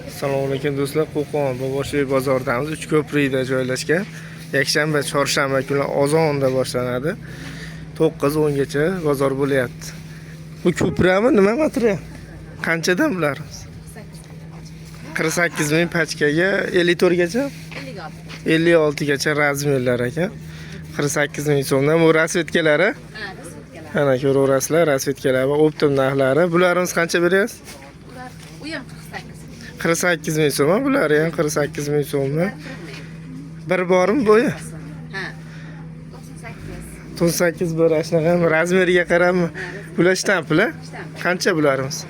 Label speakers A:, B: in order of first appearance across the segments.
A: Assalomu alaykum, do'stlar. Qo'qon Boboshuy bozoridamiz. Uchko'prikda joylashgan. Yakshanba, chorshanba kunlar ozonda boshlanadi. 9-10 gacha bozor bo'lyapti. Bu ko'prami, nima material? Qanchadan bular? 48 ming pachkaga, 54 gacha? 56 gacha размер lar ekan. 48 ming so'mdan bu расцветка lari. Ana, ko'raverasizlar, расцветка lar va оптом narxlari. Bularimiz qancha beryapsiz?
B: Ular, u ham 48.
A: 48 ming so'm, bulari ham 48 ming so'mdan. Bir bormi bo'yi?
B: Ha. 98.
A: 98 bir, shunaqa размер iga qarabmi? Bular shtamplar? Qancha bularimiz?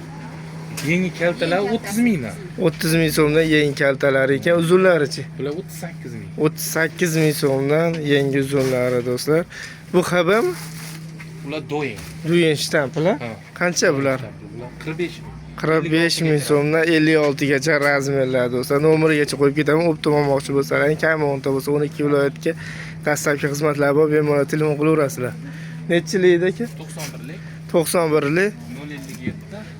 C: Yengi kaltalar 30 mingdan.
A: 30 ming so'mdan yeng kaltalari ekan. Uzunlarichi?
C: Bular 38 ming.
A: 38 ming so'mdan yangi uzunlari, do'stlar. Bu HBmi?
C: Ular doing.
A: Duyen shtamplar?
C: Ha.
A: Qancha bular?
C: Bular 45 ming.
A: 45 ming so'mdan 56 gacha размер lar, do'stlar. Nomerigacha qo'yib ketaman. Оптом olmoqchi bo'lsalar, kami 10 ta bo'lsa, 12 viloyatga dastlabki xizmatlar bor, bemalol telefon qilaverasizlar. Nechi yillik aka?
C: 91lik.
A: 91lik.
C: 057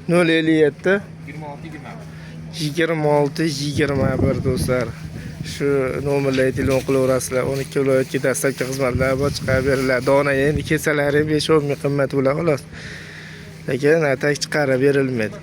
A: 057
C: 26 21.
A: 26 21, do'stlar. Shu nomerlarga telefon qilaverasizlar. 12 viloyatga dastlabki xizmatlar bor, chiqarib beriladi. Dona endi kelsalari 5-10 ming qimmat bo'ladi, xolos. Lekin а так chiqarib berilmaydi.